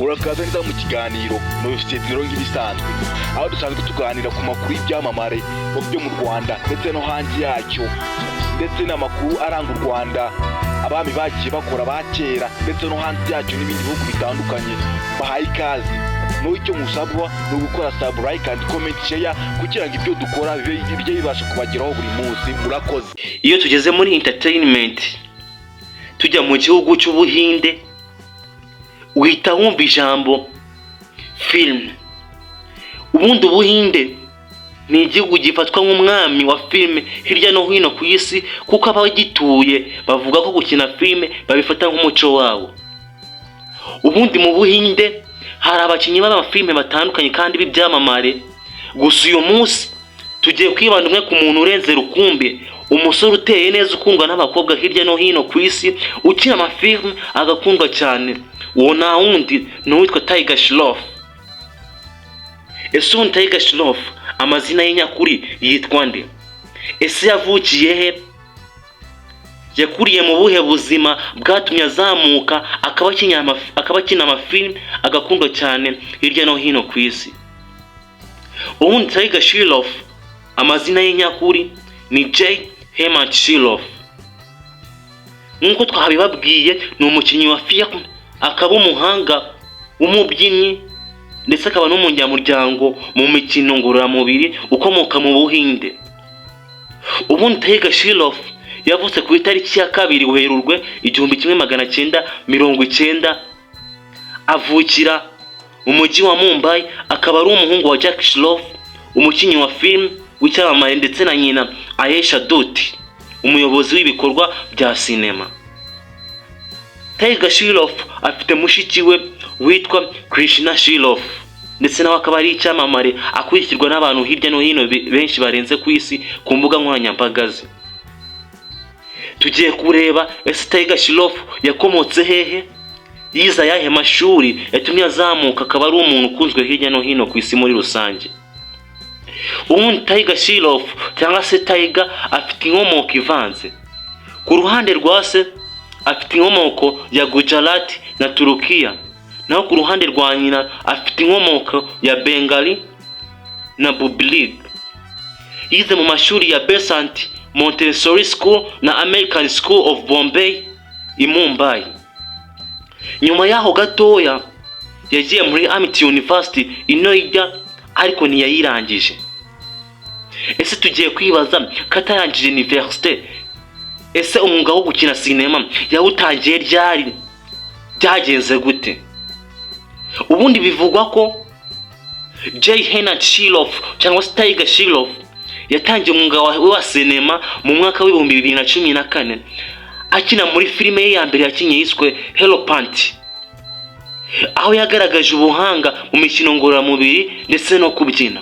Murakaza neza mu kiganiro Novisiyo nk'ibisanzwe, aho dusanzwe tuganira ku makuru y'ibyamamare byo mu Rwanda ndetse no hanze yacyo, ndetse n'amakuru aranga u Rwanda, abami bagiye bakora ba kera ndetse no hanze yacyo n'ibindi bihugu bitandukanye. Bahaye ikaze. N'icyo musabwa ni ugukora sub, like and comment, share, kugira ngo ibyo dukora bijye bibasha kubageraho buri munsi. Murakoze. Iyo tugeze muri entertainment, tujya mu gihugu cy'Ubuhinde, uhita wumva ijambo filime. Ubundi Ubuhinde ni igihugu gifatwa nk'umwami wa filime hirya no hino ku isi, kuko abagituye bavuga ko gukina filime babifata nk'umuco wabo. Ubundi mu Buhinde hari abakinnyi b'amafilime batandukanye kandi b'ibyamamare. Gusa uyu munsi tugiye kwibanda umwe ku muntu urenze rukumbi, umusore uteye neza, ukundwa n'abakobwa hirya no hino ku isi, ukina amafilime agakundwa cyane. Uwo nta wundi, ni uwitwa Tiger Shroff. Ese ubundi Tiger Shroff amazina ye nyakuri yitwa nde? Ese yavukiye he? Yakuriye mu buhe buzima bwatumye azamuka akaba akina amafilime agakundwa cyane hirya no hino ku isi? Ubundi Tiger Shroff amazina ye nyakuri ni Jay Hemant Shroff. Nk'uko twabibabwiye, ni umukinnyi wa filime, akaba umuhanga w'umubyinnyi, ndetse akaba n'umunyamuryango mu mikino ngororamubiri ukomoka mu Buhinde. Ubundi Tiger Shroff yavutse ku itariki ya 2 Werurwe 1990, avukira mu mujyi wa Mumbai, akaba ari umuhungu wa Jack Shroff, umukinnyi wa filime w'icyamamare, ndetse na nyina Ayesha Dutt, umuyobozi w'ibikorwa bya sinema. Tiger Shroff afite mushiki we witwa Krishna Shroff, ndetse nawe akaba ari icyamamare, akurikirwa n'abantu hirya no hino benshi barenze ku isi ku mbuga nkoranyambaga ze. Tugiye kureba: ese Tiger Shroff yakomotse hehe? Yize ayahe mashuri yatumye azamuka akaba ari umuntu ukunzwe hirya no hino ku isi muri rusange? Ubundi Tiger Shroff cyangwa se Tiger afite inkomoko ivanze. Ku ruhande rwa se afite inkomoko ya Gujarat na Turukiya, naho ku ruhande rwa nyina afite inkomoko ya Bengali na Bublig. Yize mu mashuri ya Besant Montessori School na American School of Bombay i Mumbai. Nyuma yaho gatoya yagiye muri Amity University i Noida, ariko ntiyayirangije. Ese tugiye kwibaza ko atarangije université, ese umwuga wo gukina sinema yawutangiye ryari? Byagenze gute? Ubundi bivugwa ko Jay Hemant Shroff cyangwa se Tiger Shroff yatangiye umwuga wa sinema mu mwaka wa 2014, akina muri filime ye ya mbere yakinnye yiswe Heropanti, aho yagaragaje ubuhanga mu mikino ngororamubiri ndetse no kubyina.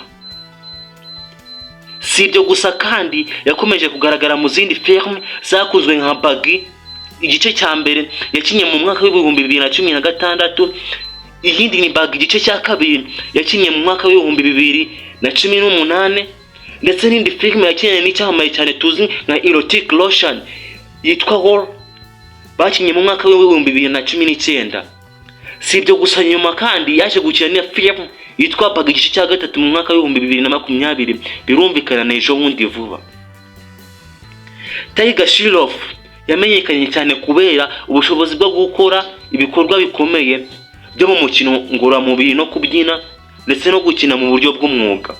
Si ibyo gusa kandi, yakomeje kugaragara mu zindi filime zakunzwe nka Baaghi igice cya mbere yakinnye mu mwaka wa 2016, iyindi ni Baaghi igice cya kabiri yakinnye mu mwaka wa 2018, ndetse n'indi filime yakinnye n'icyamamare cyane tuzi nka Hrithik Roshan yitwa War, bakinnye mu mwaka wa 2019. Si ibyo gusa, nyuma kandi yaje gukina n'iyo filime yitwa Baaghi igice cya gatatu mu mwaka wa 2020, birumvikana na ejo bundi vuba. Tiger Shroff yamenyekanye cyane kubera ubushobozi bwo gukora ibikorwa bikomeye byo mu mukino ngororamubiri no kubyina, ndetse no gukina mu buryo bw'umwuga.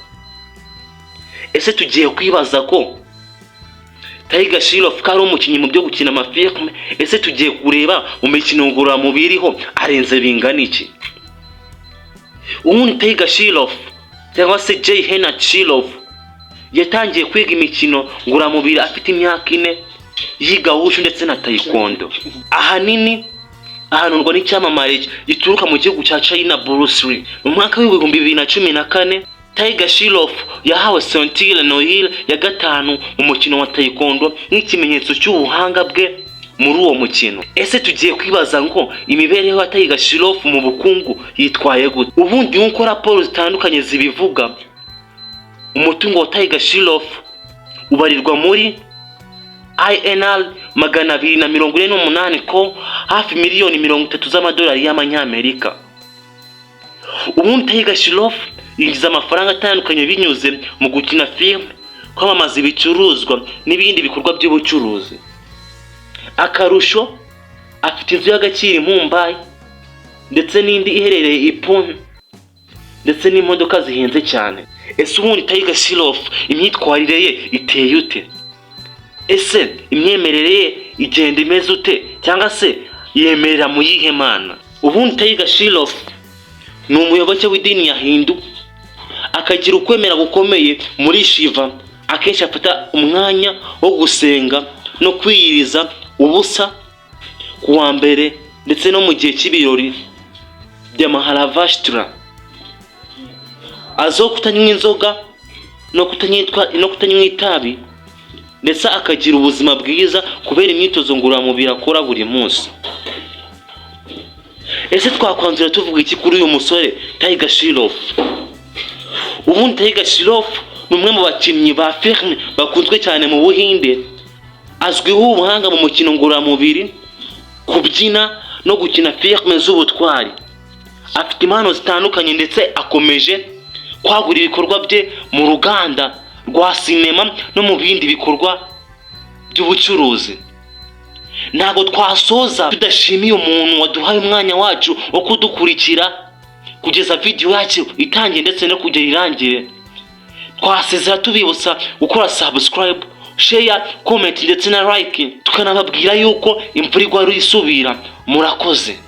Ese tugiye kwibaza ko Tiger Shroff ko ari umukinnyi mu byo gukina amafilme, ese tugiye kureba mu mikino ngororamubiri ho arenze bingana iki? Ubundi Tiger Shroff cyangwa se Jay Hemant Shroff yatangiye kwiga imikino ngororamubiri afite imyaka 4, yiga wushu ndetse na taekwondo, ahanini ahanurwa n'icyamamare gituruka mu gihugu cya China, Bruce Lee. Mu mwaka wa 2014, Tiger Shroff yahawe ceinture noire ya gatanu mu mukino wa taekwondo nk'ikimenyetso cy'ubuhanga bwe muri uwo mukino. Ese tugiye kwibaza ngo imibereho ya Tiger Shroff mu bukungu yitwaye gute? Ubundi nk'uko raporo zitandukanye zibivuga, umutungo wa Tiger Shroff ubarirwa muri INR 248, ko hafi miliyoni 30 z'amadolari y'amanyamerika. Ubundi Tiger Shroff yinjiza amafaranga atandukanye binyuze mu gukina filime, kwamamaza ibicuruzwa n'ibindi bikorwa by'ubucuruzi. Akarusho, afite inzu y'agaciro i Mumbai ndetse n'indi iherereye i Pune, ndetse n'imodoka zihenze cyane. Ese ubundi Tiger Shroff imyitwarire ye iteye ute? Ese imyemerere ye igenda imeze ute, cyangwa se yemerera mu yihe mana? Ubundi Tiger Shroff ni umuyoboke w'idini ya Hindu, akagira ukwemera gukomeye muri Shiva. Akenshi afata umwanya wo gusenga no kwiyiriza ubusa ku wa mbere, ndetse no mu gihe cy'ibirori bya Mahashivratri. Azwiho kutanywa inzoga no kutanywa itabi, ndetse akagira ubuzima bwiza kubera imyitozo ngororamubiri akora buri munsi. Ese twakwanzura tuvuga iki kuri uyu musore Tiger Shroff? Ubundi Tiger Shroff ni umwe mu bakinnyi ba filime bakunzwe cyane mu Buhinde. Azwiho ubuhanga mu mukino ngororamubiri, kubyina no gukina filime z'ubutwari. Afite impano zitandukanye, ndetse akomeje kwagura ibikorwa bye mu ruganda rwa sinema no mu bindi bikorwa by'ubucuruzi. Ntabwo twasoza tudashimiye umuntu waduhaye umwanya wacu wo kudukurikira kugeza video yacu itangiye ndetse no kugera irangire. Twasezera tubibutsa gukora subscribe, share, comment ndetse na like, tukanababwira yuko imvura igwa isubira. Murakoze.